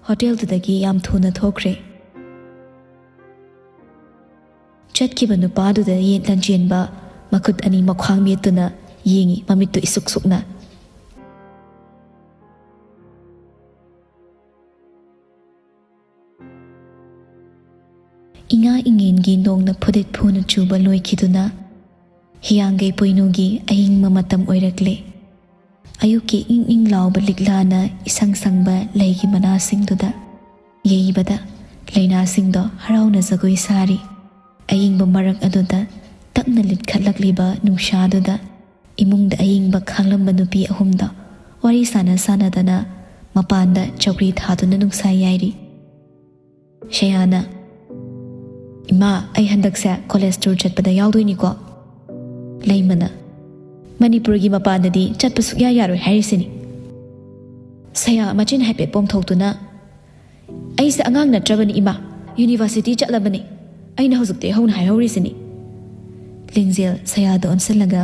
ꯍꯣꯇꯦꯜꯗꯨꯗꯒꯤ ꯌꯥꯝ ꯊꯨꯅ ꯊꯣꯛꯈ꯭ꯔꯦ꯫ ꯆꯠꯈꯤꯕ ꯅꯨꯄꯥꯗꯨꯗ ꯌꯦꯠ ꯂꯟꯖꯦꯟꯕ ꯃꯈꯨꯠ ꯑꯅꯤ ꯃꯈ꯭ꯋꯥꯡ ꯃꯦꯠꯇꯨꯅ ꯌꯦꯡꯉꯤ, ꯃꯃꯤꯠꯇꯨ ꯏꯁꯨꯛ ꯁꯨꯛꯅ꯫ ꯏꯉꯥ ꯏꯉꯦꯟꯒꯤ ꯅꯣꯡꯅ ꯐꯨꯗꯤꯠ ꯐꯨꯅ ꯆꯨꯕ ꯂꯣꯏꯈꯤꯗꯨꯅ ꯍꯤꯌꯥꯡꯒꯩ ꯄꯣꯏꯅꯨꯒꯤ ꯑꯏꯪꯕ ꯃꯇꯝ ꯑꯣꯏꯔꯛꯂꯦ꯫ ꯑꯌꯨꯛꯀꯤ ꯏꯪ ꯏꯪ ꯂꯥꯎꯕ ꯂꯤꯛꯂꯥꯅ ꯏꯁꯪ ꯁꯪꯕ ꯂꯩꯒꯤ ꯃꯅꯥꯁꯤꯡꯗꯨꯗ ꯌꯩꯕꯗ ꯂꯩꯅꯥꯁꯤꯡꯗꯣ ꯍꯔꯥꯎꯅ ꯖꯒꯣꯏ ꯁꯥꯔꯤ꯫ ꯑꯏꯪꯕ ꯃꯔꯛ ꯑꯗꯨꯗ ꯇꯞꯅ ꯂꯤꯠꯈꯠꯂꯛꯂꯤꯕ ꯅꯨꯡꯁꯥꯗꯨꯗ ꯏꯃꯨꯡꯗ ꯑꯏꯪꯕ ꯈꯥꯡꯂꯝꯕ ꯅꯨꯄꯤ ꯑꯍꯨꯝꯗꯣ ꯋꯥꯔꯤ ꯁꯥꯟꯅ ꯁꯥꯟꯅꯗꯅ ꯃꯄꯥꯟꯗ ꯆꯧꯀ꯭ꯔꯤ ꯊꯥꯗꯨꯅ ꯅꯨꯡꯁꯥ ꯌꯥꯏꯔꯤ꯫ ꯁꯌꯥꯅ, "ꯏꯃꯥ, ꯑꯩ ꯍꯟꯗꯛꯁꯦ ꯀꯣꯂꯦꯖ ꯇꯨꯔ ꯆꯠꯄꯗ ꯌꯥꯎꯗꯣꯏꯅꯤꯀꯣ?" ꯂꯩꯃꯅ, "ꯃꯅꯤꯄꯨꯔꯒꯤ ꯃꯄꯥꯟꯗꯗꯤ ꯆꯠꯄ ꯁꯨꯛꯌꯥ ꯌꯥꯔꯣꯏ ꯍꯥꯏꯔꯤꯁꯤꯅꯤ꯫ ꯁꯌꯥ ꯃꯆꯤꯟ ꯍꯥꯏꯐꯦꯠ ꯄꯣꯝꯊꯣꯛꯇꯨꯅ, "ꯑꯩꯁꯦ ꯑꯉꯥꯡ ꯅꯠꯇ꯭ꯔꯕꯅꯤ ꯏꯃꯥ, ꯌꯨꯅꯤꯚꯔꯁꯤꯇꯤ ꯆꯠꯂꯕꯅꯤ꯫ ꯑꯩꯅ ꯍꯧꯖꯤꯛꯇꯤ ꯍꯧꯅ ꯍꯥꯏꯍꯧꯔꯤꯁꯤꯅꯤ꯫" ꯂꯤꯡꯖꯦꯜ ꯁꯌꯥꯗ ꯑꯣꯟꯁꯤꯜꯂꯒ,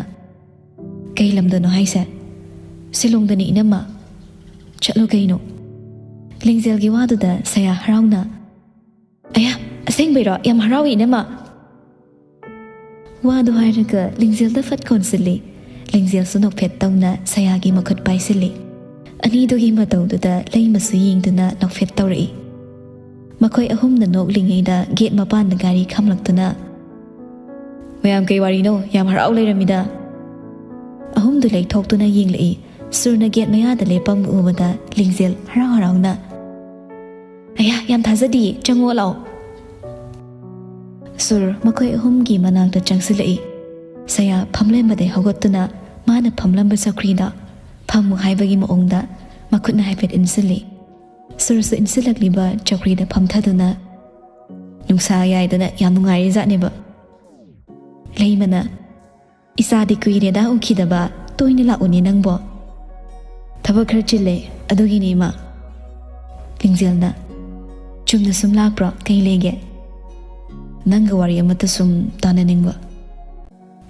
"ꯀꯩ ꯂꯝꯗꯅꯣ ꯍꯥꯏꯁꯦ?" "ꯁꯤꯂꯣꯡꯗꯅꯤ ꯏꯅꯝꯃ꯫" "ꯆꯠꯂꯣ ꯀꯩꯅꯣ꯫" ꯂꯤꯡꯖꯦꯜꯒꯤ ꯋꯥꯗꯨꯗ ꯁꯌꯥ ꯍꯔꯥꯎꯅ, "ꯑꯌꯥ, ꯑꯁꯦꯡꯕꯩꯔꯣ? ꯌꯥꯝ ꯍꯔꯥꯎꯏ ꯏꯅꯝꯃ꯫" ꯋꯥꯗꯨ ꯍꯥꯏꯔꯒ ꯂꯤꯡꯖꯦꯜꯗ ꯐꯠ ꯀꯣꯟꯁꯤꯜꯂꯤ꯫ ꯂꯤꯡꯖꯦꯜꯁꯨ ꯅꯣꯛꯐꯦꯠ ꯇꯧꯅ ꯁꯌꯥꯒꯤ ꯃꯈꯨꯠ ꯄꯥꯏꯁꯤꯜꯂꯤ꯫ ꯑꯅꯤꯗꯨꯒꯤ ꯃꯇꯧꯗꯨꯗ ꯂꯩꯃꯁꯨ ꯌꯦꯡꯗꯨꯅ ꯅꯣꯛꯐꯦꯠ ꯇꯧꯔꯛꯏ꯫ ꯃꯈꯣꯏ ꯑꯍꯨꯝꯅ ꯅꯣꯛꯂꯤꯉꯩꯗ ꯒꯦꯠ ꯃꯄꯥꯟꯗ ꯒꯥꯔꯤ ꯈꯥꯝꯂꯛꯇꯨꯅ, "ꯃꯌꯥꯝ ꯀꯩ ꯋꯥꯔꯤꯅꯣ? ꯌꯥꯝ ꯍꯔꯥꯎ ꯂꯩꯔꯝꯃꯤꯗ꯫" ꯑꯍꯨꯝꯗꯨ ꯂꯩꯊꯣꯛꯇꯨꯅ ꯌꯦꯡꯂꯛꯏ꯫ ꯁꯨꯔꯅ ꯒꯦꯠ ꯃꯌꯥꯗ ꯂꯦꯞꯄꯝꯕ ꯎꯕꯗ ꯂꯤꯡꯖꯦꯜ ꯍꯔꯥꯎ ꯍꯔꯥꯎꯅ, "ꯑꯌꯥ, ꯌꯥꯝ ꯊꯥꯖꯗꯤꯌꯦ, ꯆꯪꯉꯣ ꯂꯥꯛꯑꯣ꯫" ꯁꯨꯔ ꯃꯈꯣꯏ ꯑꯍꯨꯝꯒꯤ ꯃꯅꯥꯛꯇ ꯆꯪꯁꯤꯜꯂꯛꯏ꯫ ꯁꯌꯥ ꯐꯝꯂꯦꯟꯕꯗꯩ ꯍꯧꯒꯠꯇꯨꯅ ꯃꯥꯅ ꯐꯝꯂꯝꯕ ꯆꯧꯀ꯭ꯔꯤꯗ ꯐꯝꯃꯨ ꯍꯥꯏꯕꯒꯤ ꯃꯑꯣꯡꯗ ꯃꯈꯨꯠꯅ ꯍꯥꯏꯐꯦꯠ ꯏꯟꯁꯤꯜꯂꯤ꯫ ꯁꯨꯔꯁꯨ ꯏꯟꯁꯤꯜꯂꯛꯂꯤꯕ ꯆꯧꯀ꯭ꯔꯤꯗ ꯐꯝꯊꯗꯨꯅ, "ꯅꯨꯡꯁꯥ ꯌꯥꯏꯗꯅ ꯌꯥꯝ ꯅꯨꯡꯉꯥꯏꯔꯤꯖꯥꯠꯅꯦꯕ꯫" ꯂꯩꯃꯅ, "ꯏꯆꯥꯗꯤ ꯀꯨꯏꯔꯦꯗ ꯎꯈꯤꯗꯕ, ꯇꯣꯏꯅ ꯂꯥꯛꯎꯅꯦ ꯅꯪꯕꯣ꯫" "ꯊꯕꯛ ꯈꯔ ꯆꯤꯜꯂꯦ, ꯑꯗꯨꯒꯤꯅꯦ ꯏꯃꯥ꯫" ꯂꯤꯡꯖꯦꯜꯅ, "ꯆꯨꯝꯅ ꯁꯨꯝ ꯂꯥꯛꯄ꯭ꯔꯣ? ꯀꯩ ꯂꯩꯒꯦ?" "ꯅꯪꯒ ꯋꯥꯔꯤ ꯑꯃꯠꯇ ꯁꯨꯝ ꯇꯥꯟꯅꯅꯤꯡꯕ꯫"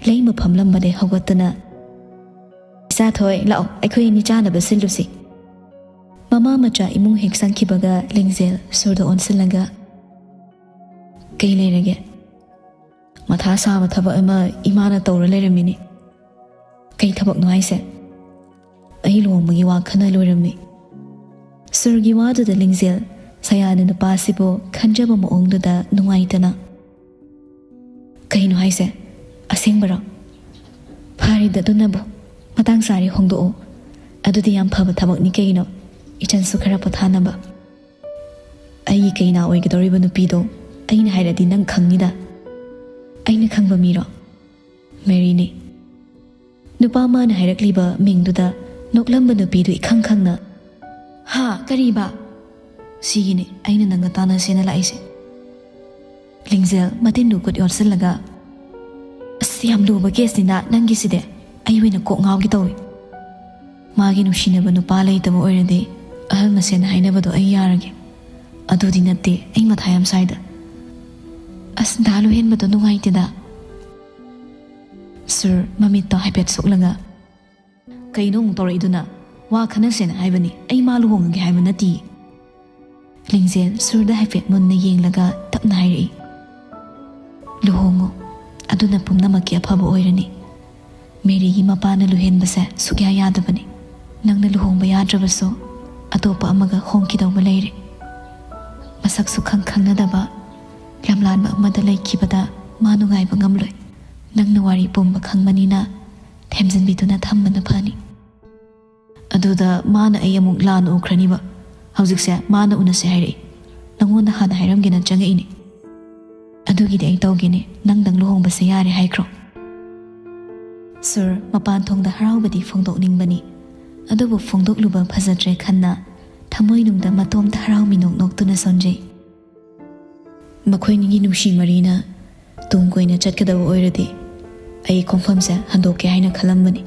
ꯂꯩꯃ ꯐꯝꯂꯝꯕꯗꯩ ꯍꯧꯒꯠꯇꯨꯅ, "ꯏꯆꯥ ꯊꯣꯏ, ꯂꯥꯛꯑꯣ, ꯑꯩꯈꯣꯏ ꯑꯅꯤ ꯆꯥꯅꯕ ꯁꯤꯜꯂꯨꯁꯤ꯫" ꯃꯃꯥ ꯃꯆꯥ ꯏꯃꯨꯡ ꯍꯦꯛ ꯆꯪꯈꯤꯕꯒ ꯂꯤꯡꯖꯦꯜ ꯁꯨꯔꯗ ꯑꯣꯟꯁꯤꯜꯂꯒ, "ꯀꯩ ꯂꯩꯔꯒꯦ? ꯃꯊꯥ ꯁꯥꯕ ꯊꯕꯛ ꯑꯃ ꯏꯃꯥꯅ ꯇꯧꯔ ꯂꯩꯔꯝꯃꯤꯅꯤ꯫ ꯀꯩ ꯊꯕꯛꯅꯣ ꯍꯥꯏꯁꯦ? ꯑꯩ ꯂꯨꯍꯣꯡꯕꯒꯤ ꯋꯥ ꯈꯟꯅ ꯂꯣꯏꯔꯝꯃꯤ꯫" ꯁꯨꯔꯒꯤ ꯋꯥꯗꯨꯗ ꯂꯤꯡꯖꯦꯜ ꯁꯌꯥꯅ ꯅꯨꯄꯥꯁꯤꯕꯨ ꯈꯟꯖꯕ ꯃꯑꯣꯡꯗꯨꯗ ꯅꯨꯡꯉꯥꯏꯇꯅ, "ꯀꯩꯅꯣ ꯍꯥꯏꯁꯦ? ꯑꯁꯦꯡꯕꯔꯣ? ꯐꯔꯦꯗ ꯑꯗꯨꯅꯕꯨ꯫ ꯃꯇꯥꯡ ꯆꯥꯔꯦ, ꯍꯣꯡꯗꯣꯛꯑꯣ꯫ ꯑꯗꯨꯗꯤ ꯌꯥꯝ ꯐꯕ ꯊꯕꯛꯅꯤ ꯀꯩꯅꯣ, ꯏꯆꯟꯁꯨ ꯈꯔ ꯄꯣꯊꯥꯅꯕ꯫ ꯑꯩꯒꯤ ꯀꯩꯅꯥ ꯑꯣꯏꯒꯗꯧꯔꯤꯕ ꯅꯨꯄꯤꯗꯣ ꯑꯩꯅ ꯍꯥꯏꯔꯗꯤ ꯅꯪ ꯈꯪꯅꯤꯗ꯫" "ꯑꯩꯅ ꯈꯪꯕ ꯃꯤꯔꯣ?" "ꯃꯦꯔꯤꯅꯤ꯫" ꯅꯨꯄꯥ ꯃꯥꯅ ꯍꯥꯏꯔꯛꯂꯤꯕ ꯃꯤꯡꯗꯨꯗ ꯅꯣꯛꯂꯝꯕ ꯅꯨꯄꯤꯗꯨ ꯏꯈꯪ ꯈꯪꯅ, "ꯍꯥ, ꯀꯔꯤꯕ?" "ꯁꯤꯒꯤꯅꯤ ꯑꯩꯅ ꯅꯪꯒ ꯇꯥꯟꯅꯁꯦꯅ ꯂꯥꯛꯏꯁꯦ꯫" ꯂꯤꯡꯖꯦꯜ ꯃꯇꯤꯟꯗꯨ ꯈꯨꯠ ꯌꯣꯠꯁꯤꯜꯂꯒ, "ꯑꯁ, ꯌꯥꯝ ꯂꯨꯕ ꯀꯦꯁꯅꯤꯅ ꯅꯪꯒꯤꯁꯤꯗꯤ꯫ ꯑꯩ ꯑꯣꯏꯅ ꯀꯣꯛ ꯉꯥꯎꯒꯦ ꯇꯧꯏ꯫ ꯃꯥꯒꯤ ꯅꯨꯡꯁꯤꯅꯕ ꯅꯨꯄꯥ ꯂꯩꯇꯕ ꯑꯣꯏꯔꯗꯤ ꯑꯍꯜ ꯃꯁꯦꯟ ꯍꯥꯏꯅꯕꯗꯣ ꯑꯩ ꯌꯥꯔꯒꯦ꯫ ꯑꯗꯨꯗꯤ ꯅꯠꯇꯦ, ꯑꯩ ꯃꯊꯥ ꯌꯥꯝ ꯁꯥꯏꯗ꯫ ꯑꯁ, ꯗꯥ ꯂꯨꯍꯦꯟꯕꯗꯣ ꯅꯨꯡꯉꯥꯏꯇꯦꯗ꯫" ꯁꯨꯔ ꯃꯃꯤꯠꯇꯣ ꯍꯥꯏꯐꯦꯠ ꯁꯣꯛꯂꯒ, "ꯀꯩꯅꯣ ꯑꯃꯨꯛ ꯇꯧꯔꯛꯏꯗꯨꯅ? ꯋꯥ ꯈꯟꯅꯁꯦꯅ ꯍꯥꯏꯕꯅꯤ, ꯑꯩ ꯃꯥ ꯂꯨꯍꯣꯡꯉꯒꯦ ꯍꯥꯏꯕ ꯅꯠꯇꯤꯌꯦ꯫" ꯂꯤꯡꯖꯦꯜ ꯁꯨꯔꯗ ꯍꯥꯏꯐꯦꯠ ꯃꯨꯟꯅ ꯌꯦꯡꯂꯒ ꯇꯞꯅ ꯍꯥꯏꯔꯛꯏ, "ꯂꯨꯍꯣꯡꯉꯣ, ꯑꯗꯨꯅ ꯄꯨꯝꯅꯃꯛꯀꯤ ꯑꯐꯕ ꯑꯣꯏꯔꯅꯤ꯫ ꯃꯦꯔꯤꯒꯤ ꯃꯄꯥꯅ ꯂꯨꯍꯦꯟꯕꯁꯦ ꯁꯨꯛꯌꯥ ꯌꯥꯗꯕꯅꯤ꯫ ꯅꯪꯅ ꯂꯨꯍꯣꯡꯕ ꯌꯥꯗ꯭ꯔꯕꯁꯨ ꯑꯇꯣꯞꯄ ꯑꯃꯒ ꯍꯣꯡꯈꯤꯗꯧꯕ ꯂꯩꯔꯦ꯫ ꯃꯁꯛꯁꯨ ꯈꯪ ꯈꯪꯅꯗꯕ ꯂꯝꯂꯥꯟꯕ ꯑꯃꯗ ꯂꯩꯈꯤꯕꯗ ꯃꯥ ꯅꯨꯡꯉꯥꯏꯕ ꯉꯝꯂꯣꯏ꯫ ꯅꯪꯅ ꯋꯥꯔꯤ ꯄꯨꯝꯕ ꯈꯪꯕꯅꯤꯅ ꯊꯦꯝꯖꯤꯟꯕꯤꯗꯨꯅ ꯊꯝꯕꯅ ꯐꯅꯤ꯫" "ꯑꯗꯨꯗ ꯃꯥꯅ ꯑꯩ ꯑꯃꯨꯛ ꯂꯥꯟꯅ ꯎꯈ꯭ꯔꯅꯤꯕ꯫ ꯍꯧꯖꯤꯛꯁꯦ ꯃꯥꯅ ꯎꯅꯁꯦ ꯍꯥꯏꯔꯛꯏ꯫ ꯅꯪꯉꯣꯟꯗ ꯍꯥꯟꯅ ꯍꯥꯏꯔꯝꯒꯦꯅ ꯆꯪꯉꯛꯏꯅꯦ꯫" "ꯑꯗꯨꯒꯤꯗꯤ ꯑꯩ ꯇꯧꯒꯦꯅꯦ, ꯅꯪꯗꯪ ꯂꯨꯍꯣꯡꯕꯁꯦ ꯌꯥꯔꯦ ꯍꯥꯏꯈ꯭ꯔꯣ꯫" ꯁꯨꯔ ꯃꯄꯥꯟ ꯊꯣꯡꯗ ꯍꯔꯥꯎꯕꯗꯤ ꯐꯣꯡꯗꯣꯛꯅꯤꯡꯕꯅꯤ, ꯑꯗꯨꯕꯨ ꯐꯣꯡꯗꯣꯛꯂꯨꯕ ꯐꯖꯗ꯭ꯔꯦ ꯈꯟꯅ ꯊꯃꯣꯏꯅꯨꯡꯗ ꯃꯇꯣꯝꯇ ꯍꯔꯥꯎ ꯃꯤꯅꯣꯛ ꯅꯣꯛꯇꯨꯅ ꯁꯣꯟꯖꯩ꯫ ꯃꯈꯣꯏꯅꯤꯒꯤ ꯅꯨꯡꯁꯤ ꯃꯔꯤꯅ ꯇꯨꯡ ꯀꯣꯏꯅ ꯆꯠꯀꯗꯕ ꯑꯣꯏꯔꯗꯤ ꯑꯩ ꯈꯣꯡꯐꯝꯁꯦ ꯍꯟꯗꯣꯛꯀꯦ ꯍꯥꯏꯅ ꯈꯜꯂꯝꯕꯅꯤ꯫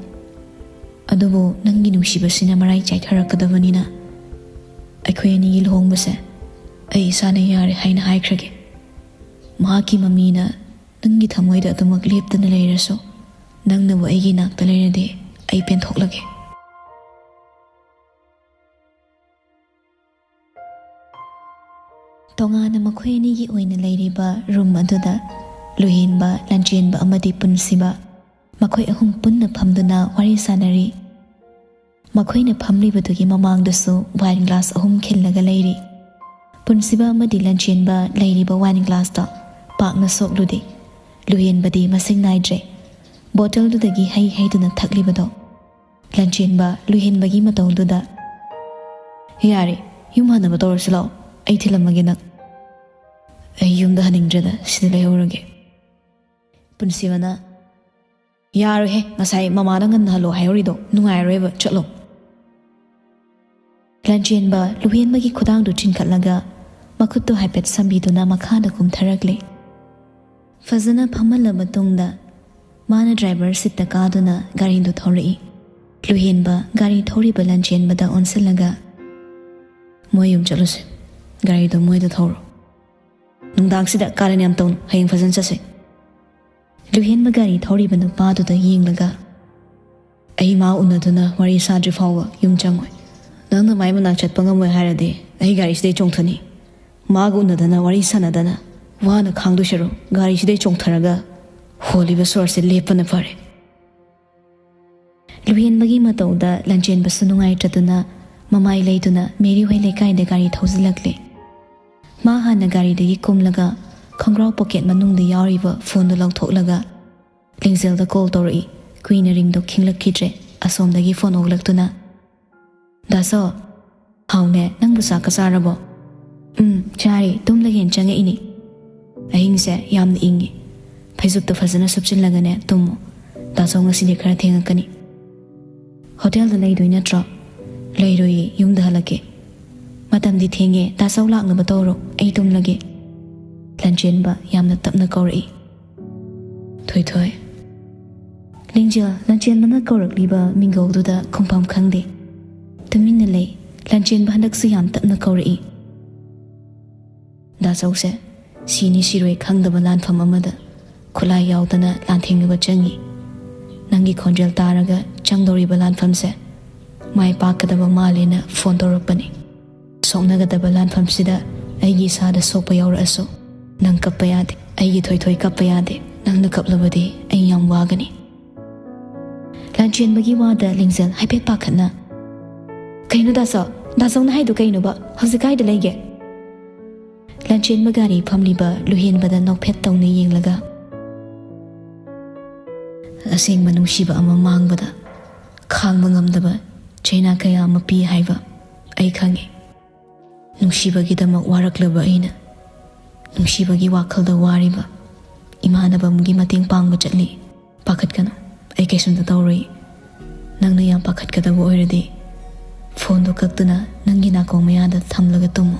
ꯑꯗꯨꯕꯨ ꯅꯪꯒꯤ ꯅꯨꯡꯁꯤꯕꯁꯤꯅ ꯃꯔꯥꯏ ꯆꯥꯏꯊꯔꯛꯀꯗꯕꯅꯤꯅ ꯑꯩꯈꯣꯏ ꯑꯅꯤꯒꯤ ꯂꯨꯍꯣꯡꯕꯁꯦ ꯑꯩ ꯏꯁꯥꯅ ꯌꯥꯔꯦ ꯍꯥꯏꯅ ꯍꯥꯏꯈ꯭ꯔꯒꯦ꯫ ꯃꯍꯥꯛꯀꯤ ꯃꯃꯤꯅ ꯅꯪꯒꯤ ꯊꯃꯣꯏꯗ ꯑꯗꯨꯃꯛ ꯂꯦꯞꯇꯅ ꯂꯩꯔꯁꯨ, ꯅꯪꯅꯕꯨ ꯑꯩꯒꯤ ꯅꯥꯛꯇ ꯂꯩꯔꯗꯤ ꯑꯩ ꯄꯦꯟꯊꯣꯛꯂꯒꯦ꯫ ꯇꯣꯉꯥꯟꯅ ꯃꯈꯣꯏ ꯑꯅꯤꯒꯤ ꯑꯣꯏꯅ ꯂꯩꯔꯤꯕ ꯔꯨꯝ ꯑꯗꯨꯗ ꯂꯨꯍꯦꯟꯕ, ꯂꯟꯆꯦꯟꯕ ꯑꯃꯗꯤ ꯄꯨꯟꯁꯤꯕ ꯃꯈꯣꯏ ꯑꯍꯨꯝ ꯄꯨꯟꯅ ꯐꯝꯗꯨꯅ ꯋꯥꯔꯤ ꯁꯥꯅꯔꯤ꯫ ꯃꯈꯣꯏꯅ ꯐꯝꯂꯤꯕꯗꯨꯒꯤ ꯃꯃꯥꯡꯗꯁꯨ ꯋꯥꯏꯟ ꯒ꯭ꯂꯥꯁ ꯑꯍꯨꯝ ꯈꯤꯜꯂꯒ ꯂꯩꯔꯤ꯫ ꯄꯨꯟꯁꯤꯕ ꯑꯃꯗꯤ ꯂꯟꯆꯦꯟꯕ ꯂꯩꯔꯤꯕ ꯋꯥꯏꯟ ꯒ꯭ꯂꯥꯁꯇ ꯄꯥꯛꯅ ꯁꯣꯛꯂꯨꯗꯦ꯫ ꯂꯨꯍꯦꯟꯕꯗꯤ ꯃꯁꯤꯡ ꯅꯥꯏꯗ꯭ꯔꯦ꯫ ꯕꯣꯇꯜꯗꯨꯗꯒꯤ ꯍꯩ ꯍꯩꯗꯨꯅ ꯊꯛꯂꯤꯕꯗꯣ꯫ ꯂꯟꯆꯦꯟꯕ ꯂꯨꯍꯦꯟꯕꯒꯤ ꯃꯇꯧꯗꯨꯗ, "ꯌꯥꯔꯦ, ꯌꯨꯝ ꯍꯟꯅꯕ ꯇꯧꯔꯁꯤ ꯂꯥꯛꯑꯣ, ꯑꯩ ꯊꯤꯜꯂꯝꯃꯒꯦ ꯅꯪ꯫ ꯑꯩ ꯌꯨꯝꯗ ꯍꯟꯅꯤꯡꯗ꯭ꯔꯦꯗ, ꯁꯤꯗ ꯂꯩꯍꯧꯔꯒꯦ꯫" ꯄꯨꯟꯁꯤꯕꯅ, "ꯌꯥꯔꯣꯏꯍꯦ, ꯉꯁꯥꯏ ꯃꯃꯥꯅ ꯉꯟꯅ ꯍꯜꯂꯣ ꯍꯥꯏꯍꯧꯔꯤꯗꯣ ꯅꯨꯡꯉꯥꯏꯔꯔꯣꯏꯕ, ꯆꯠꯂꯣ꯫" ꯂꯟꯆꯦꯟꯕ ꯂꯨꯍꯦꯟꯕꯒꯤ ꯈꯨꯗꯥꯡꯗꯨ ꯆꯤꯡꯈꯠꯂꯒ ꯃꯈꯨꯠꯇꯨ ꯍꯥꯏꯐꯦꯠ ꯁꯝꯕꯤꯗꯨꯅ ꯃꯈꯥꯗ ꯀꯨꯝꯊꯔꯛꯂꯦ꯫ ꯐꯖꯅ ꯐꯝꯍꯜꯂ ꯃꯇꯨꯡꯗ ꯃꯥꯅ ꯗ꯭ꯔꯥꯏꯚꯔ ꯁꯤꯠꯇ ꯀꯥꯗꯨꯅ ꯒꯥꯔꯤꯗꯨ ꯊꯧꯔꯛꯏ꯫ ꯂꯨꯍꯦꯟꯕ ꯒꯥꯔꯤ ꯊꯧꯔꯤꯕ ꯂꯟꯆꯦꯟꯕꯗ ꯑꯣꯟꯁꯤꯜꯂꯒ, "ꯃꯣꯏ ꯌꯨꯝ ꯆꯠꯂꯨꯁꯦ, ꯒꯥꯔꯤꯗꯣ ꯃꯣꯏꯗ ꯊꯧꯔꯣ꯫ ꯅꯨꯡꯗꯥꯡꯁꯤꯗ ꯀꯥꯔꯟ ꯌꯥꯝ ꯇꯧꯅꯨ, ꯍꯌꯦꯡ ꯐꯖꯅ ꯆꯠꯁꯦ꯫" ꯂꯨꯍꯦꯟꯕ ꯒꯥꯔꯤ ꯊꯧꯔꯤꯕ ꯅꯨꯄꯥꯗꯨꯗ ꯌꯦꯡꯂꯒ, "ꯑꯩ ꯃꯥ ꯎꯅꯗꯨꯅ ꯋꯥꯔꯤ ꯁꯥꯗ꯭ꯔꯤ ꯐꯥꯎꯕ ꯌꯨꯝ ꯆꯪꯉꯣꯏ꯫ ꯅꯪꯅ ꯃꯥꯏ ꯃꯅꯥꯛ ꯆꯠꯄ ꯉꯝꯃꯣꯏ ꯍꯥꯏꯔꯗꯤ ꯑꯩ ꯒꯥꯔꯤꯁꯤꯗꯩ ꯆꯣꯡꯊꯅꯤ꯫ ꯃꯥꯒ ꯎꯅꯗꯅ ꯋꯥꯔꯤ ꯁꯥꯟꯅꯗꯅ ꯋꯥꯅ ꯈꯥꯡꯗꯣꯏ ꯁꯔꯨꯛ ꯒꯥꯔꯤꯁꯤꯗꯩ ꯆꯣꯡꯊꯔꯒ ꯍꯣꯜꯂꯤꯕ ꯁꯣꯔꯁꯦ ꯂꯦꯞꯄꯅ ꯐꯔꯦ꯫" ꯂꯨꯍꯦꯟꯕꯒꯤ ꯃꯇꯧꯗ ꯂꯟꯆꯦꯟꯕꯁꯨ ꯅꯨꯡꯉꯥꯏꯇ꯭ꯔꯗꯨꯅ ꯃꯃꯥꯏ ꯂꯩꯗꯨꯅ ꯃꯦꯔꯤ ꯍꯣꯏ ꯂꯩꯀꯥꯏꯗ ꯒꯥꯔꯤ ꯊꯧꯖꯤꯜꯂꯛꯂꯦ꯫ ꯃꯥ ꯍꯥꯟꯅ ꯒꯥꯔꯤꯗꯒꯤ ꯀꯨꯝꯂꯒ ꯈꯣꯡꯒ꯭ꯔꯥꯎ ꯄꯣꯀꯦꯠ ꯃꯅꯨꯡꯗ ꯌꯥꯎꯔꯤꯕ ꯐꯣꯟꯗꯨ ꯂꯧꯊꯣꯛꯂꯒ ꯂꯤꯡꯖꯦꯜꯗ ꯀꯣꯜ ꯇꯧꯔꯛꯏ꯫ ꯀꯨꯏꯅ ꯔꯤꯡꯗꯣ ꯈꯤꯡꯂꯛꯈꯤꯗ꯭ꯔꯦ꯫ ꯑꯁꯣꯝꯗꯒꯤ ꯐꯣꯟ ꯑꯣꯛꯂꯛꯇꯨꯅ, "ꯗꯥꯁꯣ, ꯍꯥꯎꯅꯦ, ꯅꯪꯕꯨ ꯆꯥꯛꯀ ꯆꯥꯔꯕꯣ?" "ꯎꯝ, ꯆꯥꯔꯦ, ꯇꯨꯝꯂꯒꯦꯅ ꯆꯪꯉꯛꯏꯅꯦ꯫" "ꯑꯍꯤꯡꯁꯦ ꯌꯥꯝꯅ ꯏꯪꯉꯤ, ꯐꯩꯖꯨꯞꯇꯣ ꯐꯖꯅ ꯁꯨꯞꯆꯤꯜꯂꯒꯅꯦ ꯇꯨꯝꯃꯣ꯫ ꯗꯥꯁꯣ ꯉꯁꯤꯗꯤ ꯈꯔ ꯊꯦꯡꯉꯛꯀꯅꯤ꯫" "ꯍꯣꯇꯦꯜꯗ ꯂꯩꯗꯣꯏ ꯅꯠꯇ꯭ꯔꯣ?" "ꯂꯩꯔꯣꯏꯌꯦ, ꯌꯨꯝꯗ ꯍꯜꯂꯛꯀꯦ꯫" "ꯃꯇꯝꯗꯤ ꯊꯦꯡꯉꯦ, ꯗꯥꯁꯣ ꯂꯥꯛꯅꯕ ꯇꯧꯔꯣ, ꯑꯩ ꯇꯨꯝꯂꯒꯦ꯫" ꯂꯟꯆꯦꯟꯕ ꯌꯥꯝꯅ ꯇꯞꯅ ꯀꯧꯔꯛꯏ꯫ "ꯊꯣꯏꯊꯣꯏ꯫" ꯂꯤꯡꯖꯦꯜ ꯂꯟꯆꯦꯟꯕꯅ ꯀꯧꯔꯛꯂꯤꯕ ꯃꯤꯡꯒꯧꯗꯨꯗ ꯈꯨꯝꯐꯝ ꯈꯪꯗꯦ꯫ ꯇꯨꯃꯤꯟꯅ ꯂꯩ꯫ ꯂꯟꯆꯦꯟꯕ ꯍꯟꯗꯛꯁꯨ ꯌꯥꯝ ꯇꯞꯅ ꯀꯧꯔꯛꯏ꯫ "ꯗꯥꯆꯧꯁꯦ ꯁꯤꯅꯤ ꯁꯤꯔꯣꯏ ꯈꯪꯗꯕ ꯂꯥꯟꯐꯝ ꯑꯃꯗ ꯈꯨꯠꯂꯥꯏ ꯌꯥꯎꯗꯅ ꯂꯥꯟꯊꯦꯡꯅꯕ ꯆꯪꯉꯤ꯫ ꯅꯪꯒꯤ ꯈꯣꯟꯖꯦꯜ ꯇꯥꯔꯒ ꯆꯪꯗꯧꯔꯤꯕ ꯂꯥꯟꯐꯝꯁꯦ ꯃꯥꯏ ꯄꯥꯛꯀꯗꯕ ꯃꯥꯜꯂꯦꯅ ꯐꯣꯟ ꯇꯧꯔꯛꯄꯅꯤ꯫ ꯁꯣꯛꯅꯒꯗꯕ ꯂꯥꯟꯐꯝꯁꯤꯗ ꯑꯩꯒꯤ ꯏꯁꯥꯗ ꯁꯣꯛꯄ ꯌꯥꯎꯔꯛꯑꯁꯨ, ꯅꯪ ꯀꯞꯄ ꯌꯥꯗꯦ꯫ ꯑꯩꯒꯤ ꯊꯣꯏꯊꯣꯏ ꯀꯞꯄ ꯌꯥꯗꯦ꯫ ꯅꯪꯅ ꯀꯞꯂꯕꯗꯤ ꯑꯩ ꯌꯥꯝ ꯋꯥꯒꯅꯤ꯫ ꯂꯥꯟꯆꯦꯟꯕꯒꯤ ꯋꯥꯗ ꯂꯤꯡꯖꯦꯜ ꯍꯥꯏꯐꯦꯠ ꯄꯥꯈꯠꯅ, "ꯀꯩꯅꯣ ꯗꯥꯆꯧ? ꯗꯥꯆꯧꯅ ꯍꯥꯏꯗꯣ ꯀꯩꯅꯣꯕ? ꯍꯧꯖꯤꯛ ꯀꯥꯏꯗ ꯂꯩꯒꯦ?" ꯂꯥꯟꯆꯦꯟꯕ ꯒꯥꯔꯤ ꯐꯝꯂꯤꯕ ꯂꯨꯍꯦꯟꯕꯗ ꯅꯣꯛꯐꯦꯠ ꯇꯧꯅ ꯌꯦꯡꯂꯒ, "ꯑꯁꯦꯡꯕ ꯅꯨꯡꯁꯤꯕ ꯑꯃ ꯃꯥꯡꯕꯗ ꯈꯥꯡꯕ ꯉꯝꯗꯕ ꯆꯩꯅꯥ ꯀꯌꯥ ꯑꯃ ꯄꯤ ꯍꯥꯏꯕ ꯑꯩ ꯈꯪꯉꯤ꯫ ꯅꯨꯡꯁꯤꯕꯒꯤꯗꯃꯛ ꯋꯥꯔꯛꯂꯕ ꯑꯩꯅ, ꯅꯨꯡꯁꯤꯕꯒꯤ ꯋꯥꯈꯜꯗ ꯋꯥꯔꯤꯕ ꯏꯃꯥꯟꯅꯕ ꯑꯃꯒꯤ ꯃꯇꯦꯡ ꯄꯥꯡꯕ ꯆꯠꯂꯤ꯫ ꯄꯥꯈꯠꯀꯅꯨ, ꯑꯩ ꯀꯩꯁꯨꯝꯇ ꯇꯧꯔꯣꯏ꯫ ꯅꯪꯅ ꯌꯥꯝ ꯄꯥꯈꯠꯀꯗꯕ ꯑꯣꯏꯔꯗꯤ, ꯐꯣꯟꯗꯣ ꯀꯛꯇꯨꯅ ꯅꯪꯒꯤ ꯅꯥꯀꯣꯡ ꯃꯌꯥꯗ ꯊꯝꯂꯒ ꯇꯨꯝꯃꯨ"꯫